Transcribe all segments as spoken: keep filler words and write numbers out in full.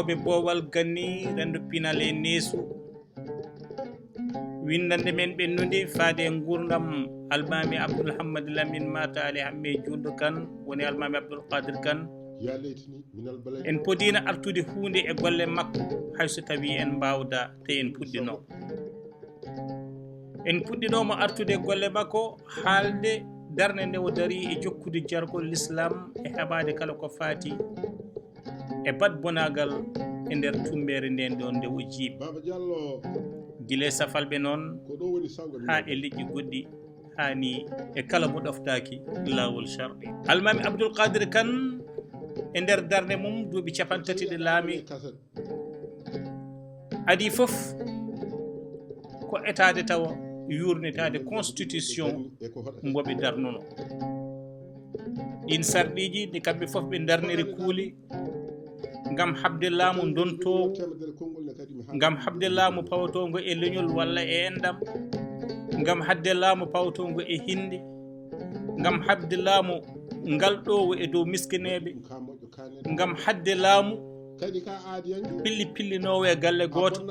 Ɓe boowal ganni renndo pinal e neesu. Winndannde men ɓennude faade e nguurndam Almaami Abdul Hammadi Lamin Maata Ali Hammee Juulɗo Kan, woni Almaami Abdul Qaadir Kan. En podiino artude huunde e golle makko, hay so tawii en mbaawdaa, te en puɗɗinoo. En puɗɗinooma artude golle makko, haalde darnde nde o darii e jokkude jargol Lislaam e heɓaade kala ko faati e baɗ bonaagal e nder tummbeere nden ɗon nde o jiimi. Gila e safalɓe noon haa e leƴƴi goɗɗi, haa ni e kala mo ɗoftaaki laawol shar'i. Almaami Abdul Qaadir Kan e nder darnde mum duuɓi cappanɗe tati ɗe laami, adii fof ko etaade tawa yuurnitaade constitution mbo ɓe darnuno. Ɗiin sarɗiiji ɗi kamɓe fof ɓe darniri kuuli ngam haɓde laamu ndontoowo, ngam haɓde laamu pawotoongo e leñol walla e enɗam, ngam haɓde laamu pawotoongo e hinnde, ngam haɓde laamu ngalɗoowo e dow miskineeɓe, ngam haɓde laamu pilli pillinoowo e galle gooto,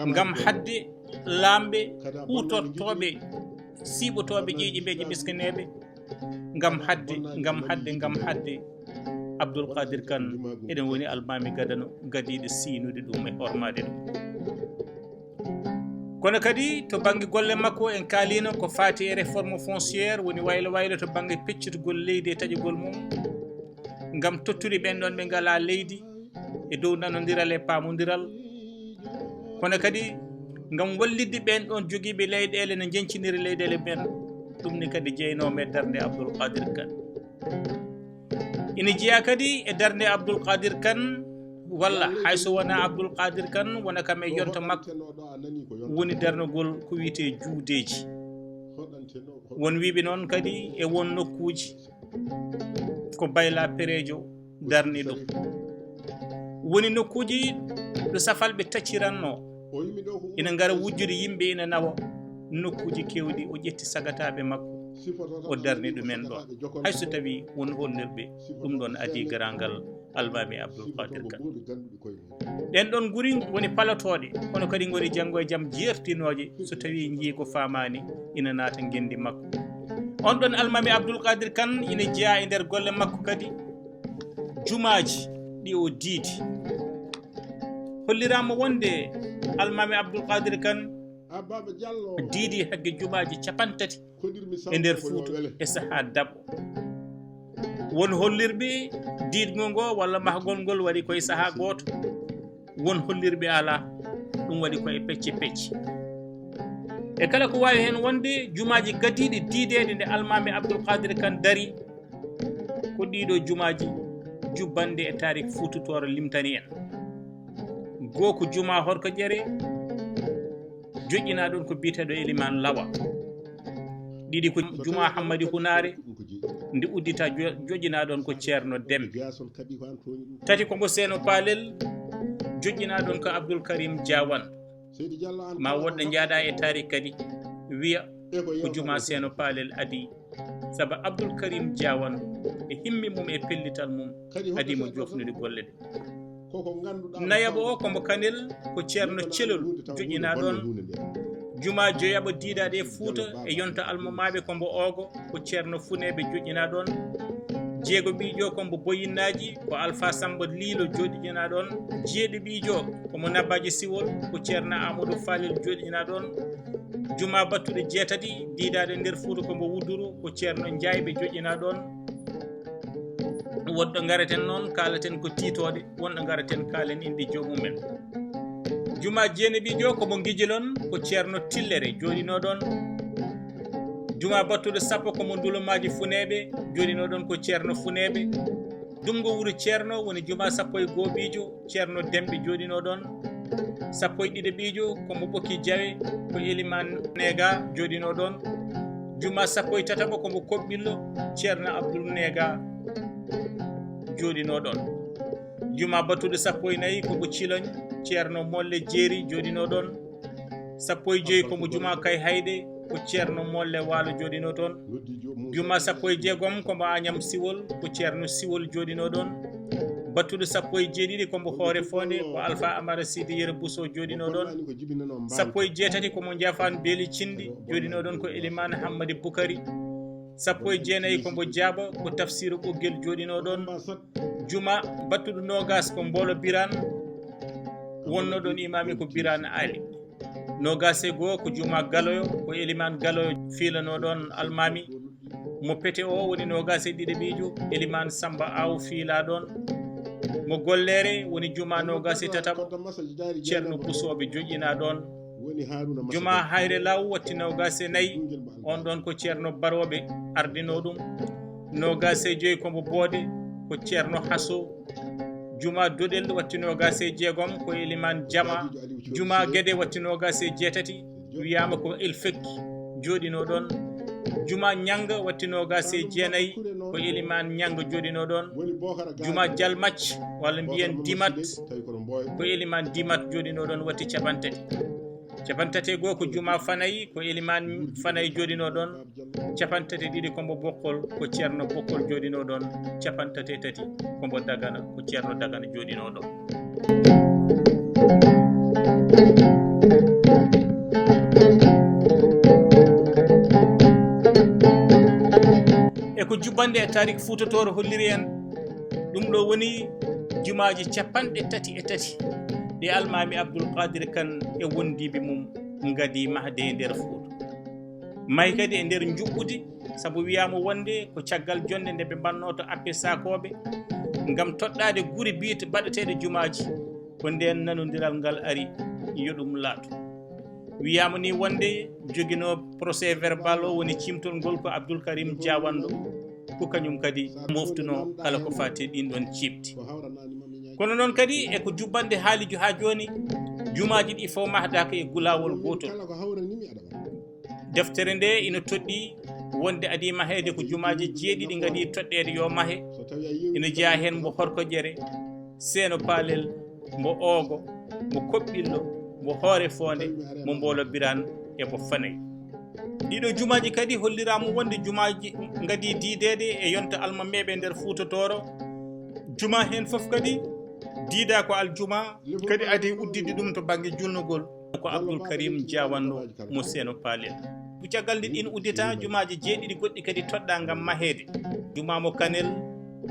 ngam haɓde laamɓe huutortooɓe, siiɓotooɓe ƴiiƴe mbeeje miskineeɓe, ngam haɓde, ngam haɓde, ngam haɓde. Abdul Qaadir Kan, eɗen woni Almaami gadano, gadiiɗo siinude ɗum e hormaade ɗum. Kono kadi, to bannge golle makko, en kaaliino ko faati e réforme foncière, woni waylo waylo to bannge peccitgol leydi e taƴugol mum, ngam tottude ɓeen ɗoon ɓe ngalaa leydi e dow nanondiral e paamondiral. Kono kadi, ngam wallitde ɓeen ɗoon jogiiɓe leyɗeele no njenciniri leyɗeele men, ɗum ni kadi jeynooma e darnde Abdul Qaadir Kan. Ina jeyaa kadi e darnde Abdul Qaadir Kan, walla hay so wonaa Abdul Qaadir Kan, wona kam e yonta makko, woni darnugol ko wiyetee juudeeji. Won wiiɓe noon kadi e won nokkuuji ko Bayla Pereejo darni ɗum. Woni nokkuuji ɗo safalɓe taccirannoo, ina ngara wujjude yimɓe, ina nawa nokkuuji keewɗi, o ƴetti sagataaɓe makko, o darni ɗumen ɗoon. Hay so tawii won hollirɓe, ɗum ɗoon adii garaangal Almaami Abdul Qaadir Kan. Ɗeen ɗoon guri ngoni palotooɗe, kono kadi ngoni janngo e jam jeertinooje, so tawii njii ko faamaani, ina naata ngenndi makko. On ɗoon Almaami Abdul Qaadir Kan ina jeyaa e nder golle makko kadi jumaaji ɗi o diidi. Holliraama wonde Almaami Abdul Qaadir Kan diidi hagge jumaaji cappanɗe tati e nder Fuuta e sahaa daɓɓo. Won hollirɓe diidgol ngoo walla mahgol ngol waɗi koye sahaa gooto, won hollirɓe alaa, ɗum waɗi koye pecce pecce. E kala ko waawi heen wonde, jumaaji gadiiɗi diideede nde Almaami Abdul Qaadir Kan darii, ko ɗiiɗo jumaaji jubbanɗe e taariik Fuuta Tooro limtani en. Goo ko jumaa Horko Ƴere, joƴƴinaa ɗoon ko biyeteeɗo Elimaan Lawa. Ɗiɗi ko jumaa Hammadi Hunaare, ndi uddita jo-, joƴƴinaa ɗoon ko Ceerno Dembe. Tati ko mbo Seeno Paalel, joƴƴinaa ɗoon ko Abdul Karim Jaawan. Ma woɗɗo njaaɗa e taariik kadi, wiya ko jumaa Seeno Paalel adii. Sabu Abdul Karim Jaawan e himmi mum e pellital mum adii mo joofnude golle ɗe. Nayaɓo o ko mbo Kanel, ko Ceerno Celol joƴƴinaa ɗoon. Jumaa joyaɓo diidaaɗo e Fuuta e yonta almamaaɓe ko mbo Oogo, ko Ceerno Funeeɓe joƴƴinaa ɗoon. Jeego ɓiijo ko mbo Boyinnaaji, ko Alfaa Sammba Liilo joɗɗinaa ɗoon. Jeeɗiɓiijo ko mo Nabbaaji Siwol, ko Ceerno Aamadu Faalel joɗɗinaa ɗoon. Jumaa battuɗo jeetati diidaaɗo nder Fuuta ko mbo Wuduru, ko Ceerno Njaayɓe joƴƴinaa ɗoon. Woɗɗo ngaraten noon, kaalaten ko tiitooɗe, wonɗo ngaraten kaalen inɗe joomumen. Jumaa jeenaɓiijo ko mo Ngijilon, ko Ceerno Tillere jooɗinoo ɗoon. Jumaa battuɗo sappo ko mo Ndulumaaji Funeeɓe, jooɗinoo ɗoon ko Ceerno Funeeɓe. Dunngo wuro Ceerno woni jumaa sappo e gooɓiijo, Ceerno Demɓe jooɗinoo ɗoon. Sappo e ɗiɗaɓiijo ko mo Ɓokki Jawe, ko Elimaan Neega jooɗinoo ɗoon. Jumaa sappo e tataɓo ko mo Koɓɓillo, Ceerno Abdul Neega jooɗinoo ɗoon. Jumaa battuɗo sappo e nayi ko mo Ciloñ, Ceerno Molle Jeeri jooɗinoo ɗoon. Sappo e joyi ko mo Jumaa Kay Hayɗe, ko Ceerno Molle Waalo jooɗinoo toon. Jumaa sappo e jeegom ko mo Añam Siwol, ko Ceerno Siwol jooɗinoo ɗoon. Battuɗo sappo e jeeɗiɗi ko mbo Hoore Foonde, ko Alfa Amara Sidi Yero Buso jooɗinoo ɗoon. Sappo e jeetati ko mo Njaafaan Beeli Cinndi, jooɗinoo ɗoon ko Elimaan Hammadi Bukari. Sappo e jeenayi ko mbo Jaaba, ko Tafsiru Ɓoggel jooɗinoo ɗoon. Juma battuɗo noogas ko Mboolo Biraan, wonnoo ɗoon imaami ko Biraan Ali. Noogas e goo ko Juma Galoyo, ko Elimaan Galoyo fiilanoo ɗoon almaami. Mo Pete o woni noogas e ɗiɗaɓiijo, Elimaan Samba Aw fiilaa ɗoon. Mo Golleere woni Juma noogas e tataɓo, Ceerno Busooɓe joƴƴinaa ɗoon. Juma Hayre Law watti noogas e nayi, on ɗoon ko Ceerno Barooɓe ardinoo ɗum. Noogas e joyi ko mbo Boode, ko Ceerno Haso. Juma Doɗel watti noogas e jeegom, ko Elimaan Jama. Juma Gede watti noogas e jeetati, wiyaama ko El Fekki jooɗinoo ɗoon. Juma Ñanga watti noogas e jeenayi, ko Elimaan Ñanga jooɗinoo ɗoon. Juma Jalmac, walla mbiyen Dimat, ko Elimaan Dimat jooɗinoo ɗoon, watti capanɗe tati. Capanɗe tati e goo ko Juma Fanayi, ko Elimaan Fanayi jooɗinoo ɗoon. Capanɗe tati e ɗiɗi ko mbo Bokkol, ko Ceerno Bokkol jooɗinoo ɗoon. Capanɗe tati e tati ko mbo Dagana, ko Ceerno Dagana jooɗinoo ɗoon. E ko jubbannde e taariik Fuuta Tooro holliri en, ɗum ɗo woni jumaaji capanɗe tati e tati ɗi Almaami Abdul Qaadir Kan e wondiiɓe mum ngadii mahde e nder Fuuta. Mahi kadi e nder njuɓɓudi, sabu wiyaama wonde ko caggal jonnde nde ɓe mbannoo to Appe Saakooɓe ngam toɗɗaade gure biyete-, baɗeteeɗe jumaaji, ko ndeen nanondiral ngal ari, yo ɗum laatu. Wiyaama ni wonde joginoo procès verbal o, woni ciimtol ngol, ko Abdul Karim Jaawanɗo, ko kañum kadi moftunoo kala ko faati e ɗiin ɗoon ciiɓdi. Kono noon kadi e ko jubbannde haalijo haa jooni, jumaaji ɗi fof mahdaaka e gulaawol gootol. Deftere nde ina toɗɗii wonde adii maheede ko jumaaji jeeɗiɗi ngadii toɗɗeede yo mahe. Ina jeyaa heen mbo Horkoƴere, Seeno Paalel, mbo Oogo, mbo Koɓɓillo, mbo Hoore Foonde, mbo Mboolo Biraan e mbo Fanay. Ɗiɗo jumaaji kadi holliraama wonde jumaaji ngadii diideede e yonta almameeɓe nder Fuuta Tooro. Juma heen fof kadi diidaa ko aljuma, kadi adii udditde ɗum to bannge julnugol. Ko Abdul Karim Jaawanɗo mo Seeno Paalel. Ko caggal nde ɗiin udditaa, jumaaji jeeɗiɗi goɗɗi kadi toɗɗaa ngam maheede. Juma mo Kanel,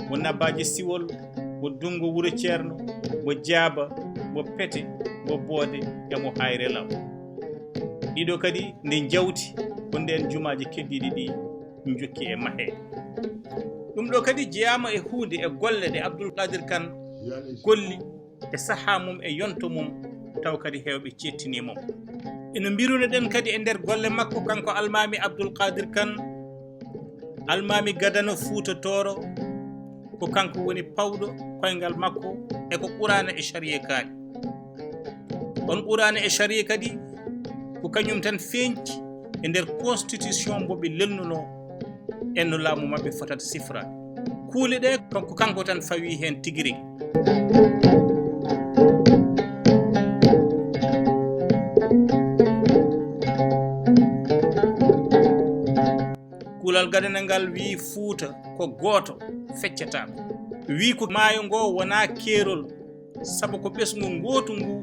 mo Nabaaji Siwol, mo Dunngo Wuro Ceerno, mo Jaaba, mo Pete, mo Boode e mo Hayre Law. Ɗiɗo kadi nde njawti, ko ndeen jumaaji keddiiɗi ɗi njokki e maheede. Ɗum ɗo kadi jeyaama e huunde e golle ɗe Abdul Qaadir Kan golli e sahaa mum e yonto mum, taw kadi heewɓe ceettiniima mo. Ino mbiruno-ɗen kadi e nder golle makko, kanko Almaami Abdul Qaadir Kan, Almaami gadano Fuuta Tooro, ko kanko woni pawɗo koyngal makko e ko Quraana e Sariya kaali. On Quraana e Sariya kadi, ko kañum tan feeñti e nder constitution mbo ɓe lelnunoo, e no laamu maɓɓe fotata sifraade. Kuule ɗe, ko kanko tan fawii heen tigi rigi. Kuulal gadanal ngal wiyi Fuuta ko gooto, feccataako. Wiyi ko maayo ngo wonaa keerol, sabu ko ɓesngu ngootu ngu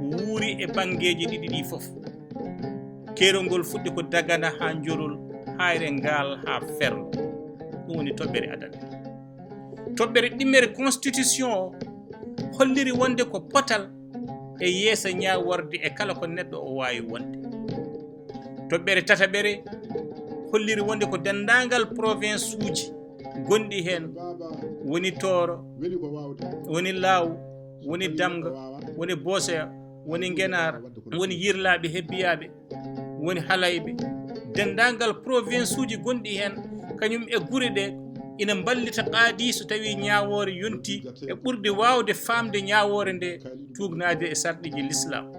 wuuri e banngeeji ɗiɗi ɗi fof. Keerol ngol fuɗɗi ko Dagana haa Njorol, Hayre Ngaal haa Ferlo. Ɗum woni toɓɓere adana. Toɓɓere ɗimmere constitution o holliri wonde ko potal e yeeso ñaawoorde e kala ko neɗɗo o waawi wonde. Toɓɓere tataɓere holliri wonde ko denndaangal province uji gonɗi heen, woni Tooro, woni Laaw, woni Damga, woni Boosoya, woni Ngenaar, woni Yirlaaɓe Hebbiyaaɓe, woni Halayɓe, denndaangal province uji gonɗi heen, kañum e gure ɗe ina mballita qaadi so tawii ñaawoore yontii e ɓurde waawde faamde ñaawoore nde, tuugnaade e sarɗiiji Lislaam.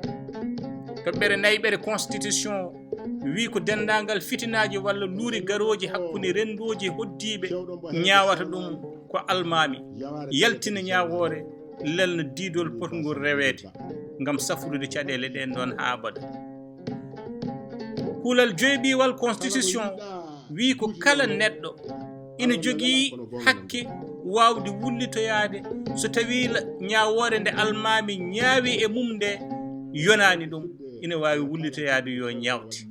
Toɓɓere nayiɓere constitution o wiyi ko denndaangal fitinaaji walla luure garooji hakkunde renndooji e hoɗdiiɓe ñaawata ɗum ko almaami, yaltina ñaawoore, lelna diidol potngol reweede ngam safrude caɗeele ɗeen ɗoon haa abada. Kuulal joyɓiiwal constitution wiyi ko kala neɗɗo ina jogii hakke waawde wullitoyaade so tawii la-, ñaawoore nde almaami ñaawi e mum nde yonaani ɗum, ina waawi wullitoyaade yo ñaawte.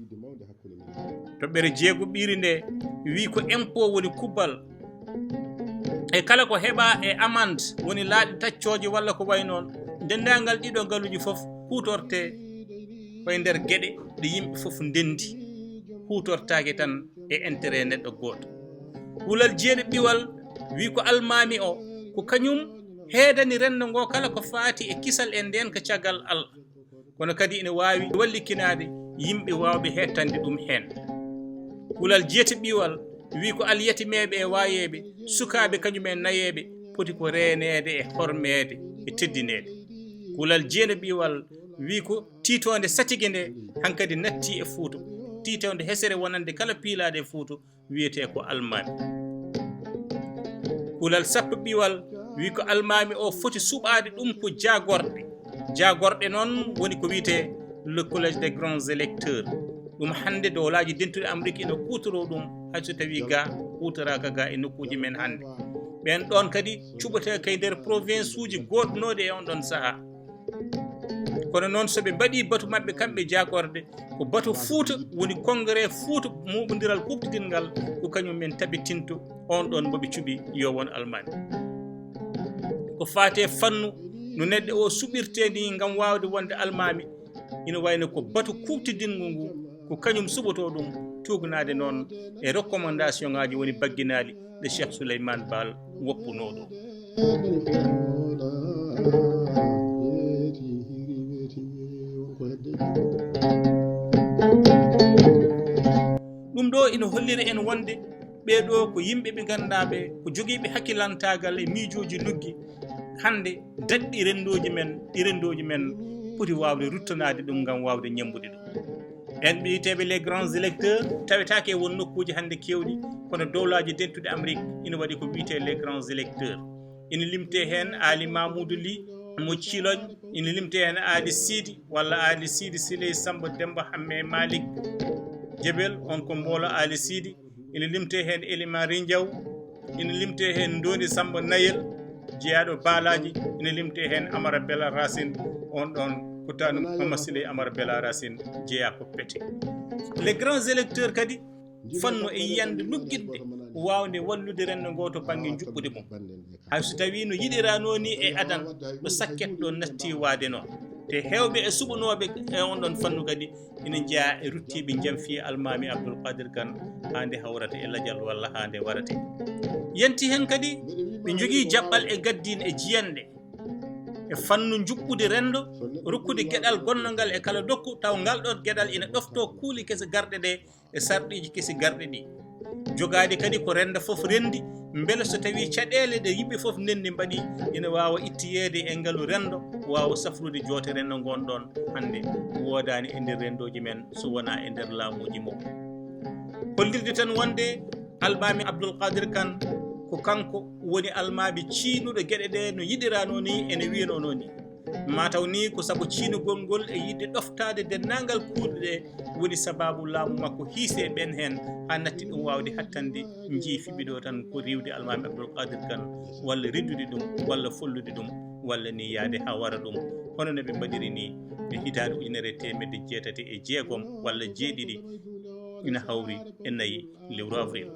Toɓɓere jeegoɓiire nde wiyi ko impôt woni kubbal e kala ko heɓaa e amande woni laaɗe taccooje walla ko wayi noon. Denndaangal ɗiɗo ngaluuji fof huutortee koye nder geɗe ɗe yimɓe fof ndenndi, huutortaake tan e intérêt neɗɗo gooto. Kuulal jeeɗiɓiwal wiyi ko almaami o, ko kañum heedani renndo ngo kala ko faati e kisal e ndeenka caggal Allah. Kono kadi ina waawi wallikinaade yimɓe waawɓe hettande ɗum heen. Kuulal jeetaɓiwal wiyi ko alyatimeeɓe e waayeeɓe, sukaaɓe kañum en nayeeɓe poti ko reeneede e hormeede e teddineede. Kuulal jeenaɓiwal wiyi ko tiitoonde satigi nde hankadi natti e Fuuta, tiitoonde hesere wonande kala piilaaɗo e Fuuta, wiyetee ko almaami. Kuulal sappo ɓiwal wiyi ko almaami o foti suɓaade ɗum ko jaagorɗe. Jaagorɗe noon woni ko wiyetee le collège des grands électeurs. Ɗum hannde dowlaaji dentuɗi Amrik ina kuutoroo ɗum, hay so tawii gaa kuutoraaka gaa e nokkuuji men hannde. Ɓeen ɗoon kadi cuɓetee kay nder province uji goodnooɗi e on ɗoon sahaa. Kono noon, so ɓe mbaɗii batu maɓɓe kamɓe jaagorɗe, ko batu Fuuta woni congrès Fuuta muɓondiral kuuɓtidingal, ko kañum men tabitinto on ɗoon mo ɓe cuɓi yo won almaami. Ko faati e fannu no neɗɗo o suɓirtee ni ngam waawde wonde almaami, ina wayno ko batu kuuɓtidinngu ngu, ko kañum suɓotoo ɗum, tuugnaade noon e recommandation ngaaji woni bagginaaɗi ɗe Cheikh Souleymane Baal woppunoo ɗum. Ɗum ɗo ina hollira en wonde ɓee ɗo ko yimɓe ɓe ngannduɗaa ɓe ko jogiiɓe hakkilantaagal e miijooji luggi. Hannde daɗɗi renndooji men, ɗi renndooji men poti waawde ruttanaade ɗum ngam waawde ñemmbude ɗum. Ɓeen ɓe wiyeteeɓe les grands électeurs tawetaake e won nokkuuji hannde keewɗi, kono dowlaaji dentuɗi Amrik ina waɗi ko wiyetee les grands électeurs. Ina limtee heen Aali Mamuudu Li mo Ciloñ, ina limtee heen Aali Siidi walla Aali Siidi Siley Sammba Demmba Hammee Maalik Jebel, on ko mboolo Aali Siidi, ina limtee heen Elimaan Rinjaw, ina limtee heen Ndooni Sammba Nayel, jeyaaɗo Baalaaji, ina limtee heen Amara Bela Racine, on ɗoon ko taanum Mama Siley Amara Bela Racine, jeyaa ko pete. Les grands électeurs kadi fannu e yiyannde luggiɗde waawde wallude renndo ngoo to bannge njuɓɓude mum. Hay so tawii no yiɗiranoo ni e adan, ɗo sakket ɗo natti waade noon. Te heewɓe e suɓanooɓe e on ɗoon fannu kadi ina njeyaa e ruttiiɓe njam fii Almaami Abdul Qadir Kan haa nde hawrata e lajal walla haa nde warate. Yanti heen kadi ɓe njogii jaɓɓal e gaddiin e jiyanɗe e fannu njuɓɓude renndo, rokkude geɗal gonnangal e kala nokku, taw ngal ɗoon geɗal ina ɗoftoo kuule kese garɗe ɗe e sarɗiiji kesi garɗi ɗi. Jogaade kadi ko renndo fof renndi, mbele so tawii caɗeele ɗe yimɓe fof ndenndi mbaɗi, ina waawa ittiyeede e ngalu renndo, waawa safrude joote renndo ngoon ɗoon hannde woodaani e nder renndooji men so wonaa e nder laamuuji mum. Hollirde tan wonde Almaami Abdul Qadir Kan ko kanko woni almaami ciinuɗo geɗe ɗe no yiɗiranoo ni, ene wiyanoo ni. Mataw ni ko sabu ciynugol ngol e yiɗde ɗoftaade denndaangal kuuɗe ɗe woni sabaabu laamu makko hiisee ɓeen heen, haa natti ɗum waawde hattande njiifiɓe ɗo tan ko riiwde Almaami Abdul Qadir Kan, walla riddude ɗum, walla follude ɗum, walla ni yahde haa wara ɗum, hono no ɓe mbaɗiri ni e hitaande ujunere e teemedde jeetati e jeegom walla jeeɗiɗi, ina hawri e nayi lewru avril.